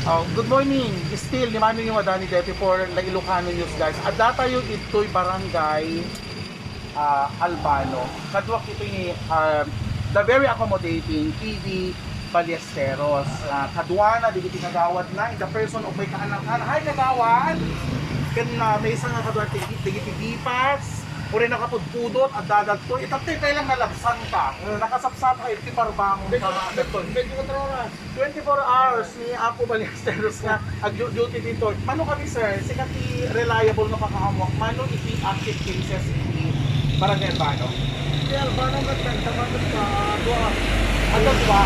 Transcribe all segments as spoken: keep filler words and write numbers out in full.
Oh, good morning. Still, ni Manong yung adani deti for La Ilocano News, guys. Adda tayo itoy barangay, ah, Albano. Kaduak itoy ni, ah, the very accommodating K V Ballesteros. Ah, kaduana, digiti kagawad na, in the person of my kaanakan. Hi, kagawad! Ken, ah, maysa nga kaduak, digi-, digiti dipas, uri nakapudpudot, adda dagtoy. Itaptay tayo lang nalabsan ka. Nakasapsap, ay, ti parbangon ka. Twenty-four hours. Twenty-four hours ni Apo Ballesteros nga agdu-duty dito. Mano kami, sir? Sika ti reliable nga pakaammo. Mano iti active cases iti Barangay Albano? Iti Albano, ket nagsabat ka, ah, dua. Adda dua.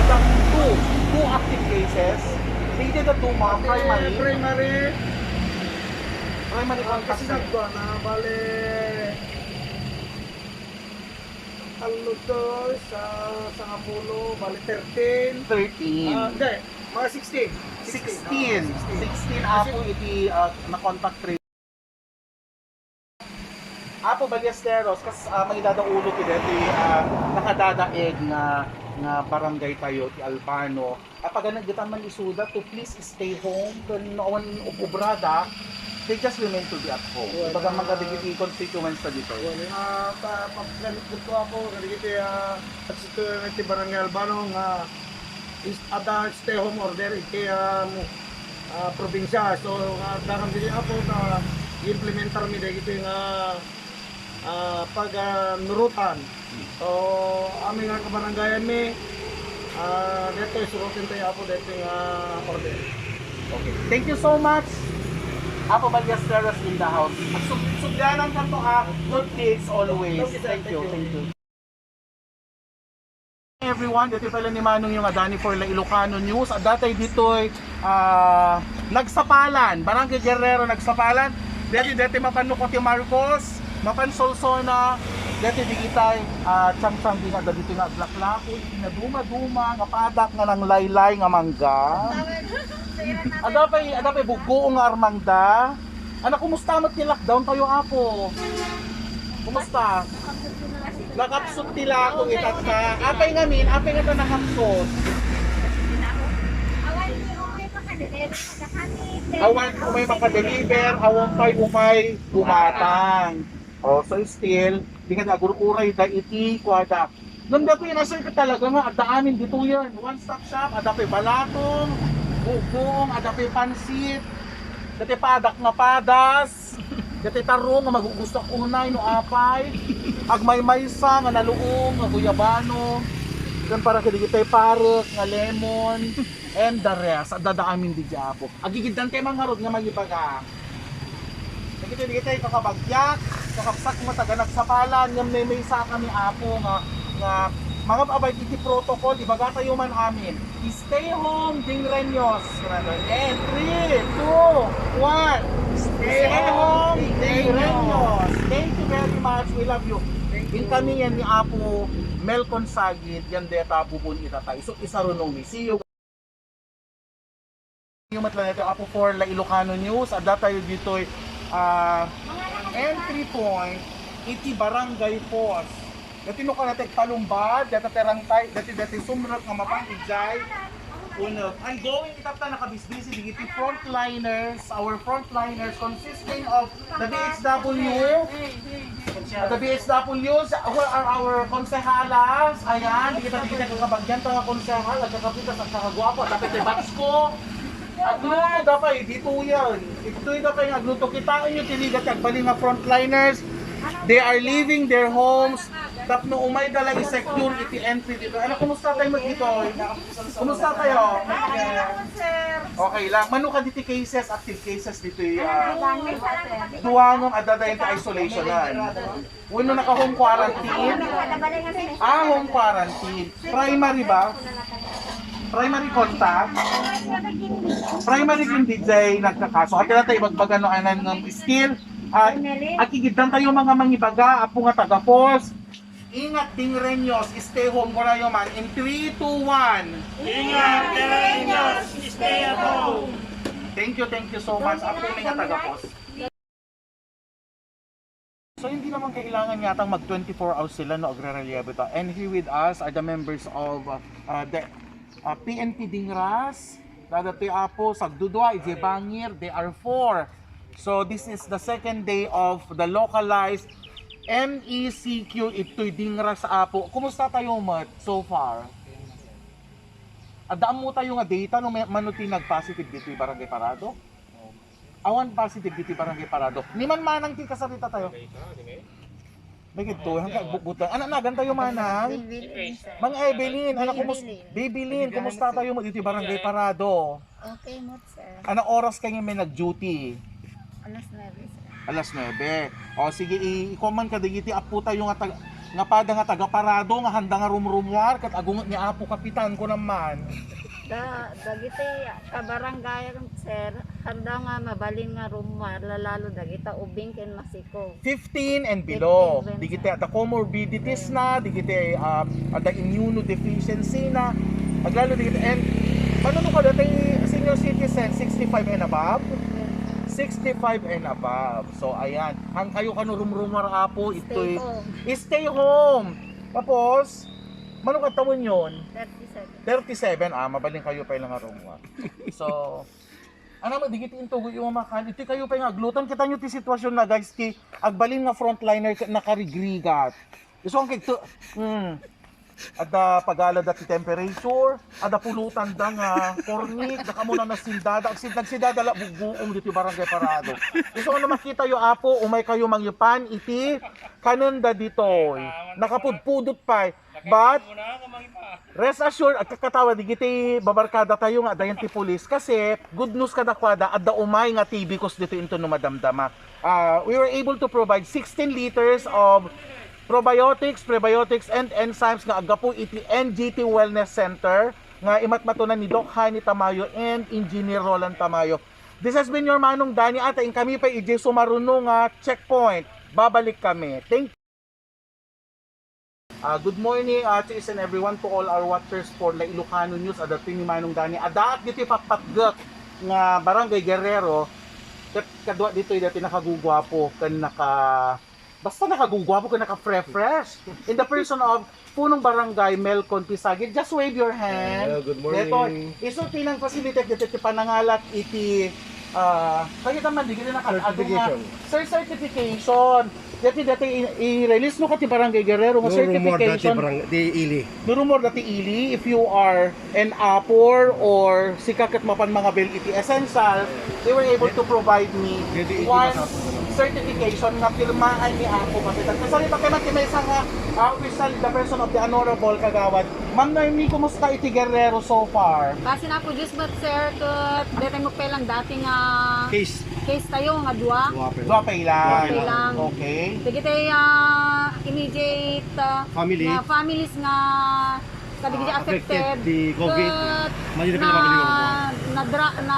Adda two. Two active cases. Iti da two, mga primary. Primary. Primary contact, sir. Kasi nagdua na, bale, tallo to, sa sangapulo, bale, thirteen. Thirteen. Ah, hindi. Mga sixteen. Sixteen. Sixteen. Sixteen, Apo, iti, ah, na-contact trace. Apo Ballesteros, kas, ah, mangidada ulo ti deti, ah, nakadadaeg nga, nga barangay tayo, ti Albano. Apagan na ditan man isuda to please stay home, ken no awan ubrada, they just remain to be at home. Well, ibaga man kadagiti constituents na dito. Well, nga, pa, pa, pa, ako, kadagiti, ah, constituent ti Barangay Albano nga is, adda stay home order iti, ah, ah, probinsya. So, nga, dakan dili ako na implementar mi dagiti nga, ah, pag, ah, nurutan. So, amin nga kabarangayan mi, ah, dito isurutin tayo, Apo, dito nga order. Okay. Thank you so much, Apo Ballesteros in the house. Sub-, sugyanan ka to, ah, good kids always. Thank you, thank you. Everyone, dito pala ni Manong yung adani for La Ilocano News. At datay ditoy, ah, Nagsapalan, Barangay Guerrero, Nagsapalan. Dati, dati mapan Nucote Marcos, mapan Solsona. Dati digitay, ah, Chang Chang di nga dagito nga aglaklako, iti nga duma-duma nga padak nga nanglaylay nga mangga. Ada pay, ada pay buggoong nga armangda. Anak, kumusta met ti lockdown tayo, Apo? Kumusta? Nakapsut ti lako itatta. Apay ngamin, apay nga ta nakapsut? Awan umay makadeliver, awan umay makadeliver, awan pay umay gumatang. Oh, so still, di nga agur-uray da iti kuada. Ngem datoy, nasay ka talaga nga adda amin ditoyen. One stop shop, adda pay balatong, bugong, adda pay pansit, dati padak nga padas, dati tarong nga magugusto ak unay no apay, agmaymaysa nga naluong nga guyabano, ken para kadagiti parek nga lemon, and the rest, adda da amin didi, Apo. Agigiddan kay mangarud nga mangibaga. Dagiti, dagiti kakabagyak, kakabsat nga taga Nagsapalan, ngem maymaysa kami, Apo, nga, nga mangab-abay iti protocol, ibaga tayo man amin. Stay home, Dingreños. And three, two, one. Stay home, Dingreños. Thank you very much. We love you. Thank you. Inkami yan ni Apo Mel Consagid, yan deta bubon itatay. So, isarunong mi. See you. Yung matla natin, Apo, for La Ilocano News, adda tayo ditoy, ah, entry point, iti Barangay Pos. Dati no ka natin palumbad, dati terang tay, dati, dati sumrek nga mapang ijay. Uno, ongoing itatta, nakabisbisi, digiti frontliners, our frontliners consisting of the D H W, at the D H W, who are our konsehalas. Ayan, di kita, di kita kakabagyan, mga konsehal, at kakapita sa kakaguapo, at kapit batch ko. Agluto da pay, dito yan. Ito'y da pay nga agluto. Kitain nyo, tinigat, agbali nga frontliners. They are leaving their homes. Tapno umay da lang i-secure iti entry dito. Ano, kumusta tayo dito? Kumusta kayo? Okay lang. Mano ka diti cases, active cases dito, ah, dua nga adda dayon ti isolation, ah. Wenno naka-home quarantine? Ah, home quarantine. Primary ba? Primary contact? Primary ken D J nagkakaso. Hati na tayo ibagbaga no anan nga still. Ah, akigiddan tayo mga mangibaga, Apo nga taga-Pos. Ingat, Dingreños, stay home ko rayo man. In three, two, one. Ingat, Dingreños, stay at home. Thank you, thank you so much. Apo, mga taga-Pos. So, hindi naman kailangan yatang mag twenty-four hours sila, no, agrerelyebo ta. And here with us are the members of, uh, uh, the, uh, P N P Dingras, Dagitoy, Apo, sagdudua, idiay bangir, they are four. So, this is the second day of the localized M E C Q, itoy dinras, Apo. Kumusta tayo met so far? Adda ammo tayo nga data no may, mano ti nag-positive ditoy Barangay Parado? Awan positive ditoy Barangay Parado. Ni man manang ti kasarita tayo. May gidto, hangka bukbutan. Anak nagan tayo, manang? Bibilin, sir. Mang Evelyn, anak, kumus-, Bibilin. Bibilin, kumusta tayo mo ditoy Barangay Parado? Okay mo, sir. Anong oras kayo may nag-duty? Alas nuebe, sir. Alas nuebe. O, sige, i-, i-comment ka, dagiti apo tayo nga tag-, nga pada nga taga Parado, nga handa nga rumrumuar, kat agunget ni Apo Kapitan ko naman. Da, dagiti kabarangay, sir, handa nga mabalin nga rummuar, lalalo dagita ubing ken masiko. Fifteen and below. Fifteen and Digiti, the comorbidities na, digiti, ah, the immunodeficiency na, aglalo digiti, and, ano no kada tay senior citizen, sixty-five and above? Sixty-five and above. So, ayan. Hangkayo kano rumrumar, Apo, Stay itoy, home. Stay home. Tapos, mano ka taon yon? Thirty-seven. Thirty-seven, ah, mabalin kayo pa ilang rumwa. So, ano mo, digiti intugo yung makan. Iti kayo pa yung aglutan. Kita nyo ti sitwasyon na, guys, ti agbalin nga frontliner ka-, nakarigrigat. Iso ang kigto, mm. Ada pagala da ti temperature, ada pulutan da nga cornic, da kamo na nasindada, agsid-, nagsindada la bugbuong dito barangay Parado. Iso ano makita yo, Apo, umay kayo mangipan iti kanen da ditoy. Nakapudpudot pa. But, rest assured, agkakatawa, digiti babarkada tayo nga, dayan ti pulis, kasi good news kadakwada, adda umay nga T V kus dito into no madamdama. Ah, we were able to provide sixteen liters of probiotics, prebiotics, and enzymes nga aggapu iti N G T Wellness Center nga imatmatunan ni Doc Hani Tamayo and Engineer Roland Tamayo. This has been your Manong Danny, at inkami pa iti sumaruno nga checkpoint. Babalik kami. Thank Ah, good morning, ah, to each and everyone, to all our watchers for La Ilocano News. Adda ti ni Manong Dani. Adda ditoy patpatgek nga Barangay Guerrero. Ket kadua ditoy dati nakagugwapo ken naka, basta nakagugwapo ken naka-fresh. In the person of Punong Barangay Melcon Pisagid. Just wave your hand. Hello, good morning. Dito, iso ti nang facilitate dito ti panangalak iti, ah, kayo naman, di kita naka-, Certification. Sir, certification. Dati, dati i-, i-release no ka ti Barangay Guerrero nga No rumor dati certification. Barang-, di ili. No rumor dati ili, if you are an apor or sika ket mapan mangabil iti essential, they were able to provide me Dati ili one masapul. Certification nga pirmahan ni Apo Kapitan. Kasali pa kay Ma'am Timesa nga, ah, official, the person of the honorable kagawad. Ma'am Noemi, kumusta iti Guerrero so far? Base na po, Diyos but sir, ket dati mo pa lang dati nga Case. Case tayo nga dua. Dua pa lang. Dua pa lang. Dua pa lang. Okay. Dagiti, ah, immediate, ah, Family. Nga families nga kadagiti Ah, affected affected ti COVID. Ket Mali na na, pinapagaling ako. Nadra-, na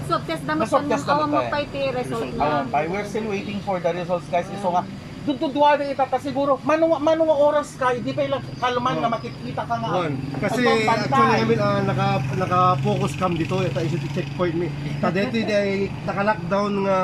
swab test da Na-swab test da awan mo mo pa. pa iti result Result. na. Awan pa. We're still waiting for the results, guys. Iso nga, dududua da ita ta siguro. Mano, mano nga oras ka, di pa ilang kalman nga Ah. makikita ka nga. Wan. Kasi Agpapantay. actually kami, ah, naka-, naka-focus kami dito, ita iso ti checkpoint mi. Ta dito di naka-lockdown nga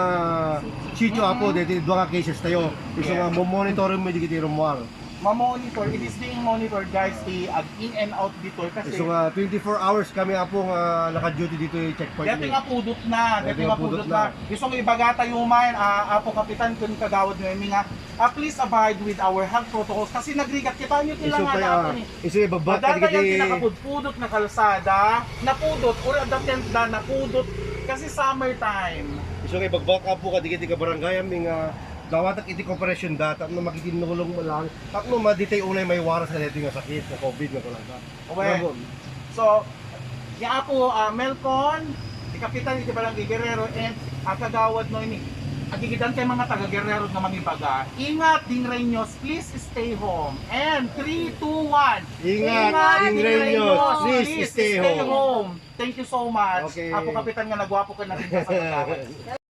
sitio Apo, dito dua nga cases tayo. Iso Yeah. nga, mo-monitor mo di kiti rumwar. Ma-monitor, it is being monitored, guys, ti ag-in and out dito kasi Iso nga, twenty-four hours kami, Apo, nga naka-duty dito yung checkpoint Dati mi. nga pudot na, dati Dati nga nga pudot pudot na. na. Iso nga ibaga tayo man, ah, Apo Kapitan, kun kagawad nga imi nga, ah, please abide with our health protocols kasi nagrigat kita nyo Iso tila nga pa, ah, natin eh. iso ibabak Madadayan kadi ti kiti nakapudpudot na kalsada, napudot, or at the tent na napudot, kasi summertime. Iso nga ibabak, Apo, kadi kiti kabarangay, ami nga dawatak iti cooperation da, tapno makitinulong mo lang, tapno maditay unay may waras nga dito nga sakit, nga COVID, nga kulangka. Okay. Bravo. So, ni Apo, ah, Melcon, ti kapitan iti Barangay Guerrero, and, ah, Kagawad Noemi. Agigidan kay mga taga Guerrero nga mangibaga. Ingat, Dingreños, please stay home. And three, two, one. Ingat, Ingat, Dingreños, Dingreños, please please stay stay home. home. Thank you so much. Okay. Apo Kapitan nga nagwapo ka na rin sa Kagawad.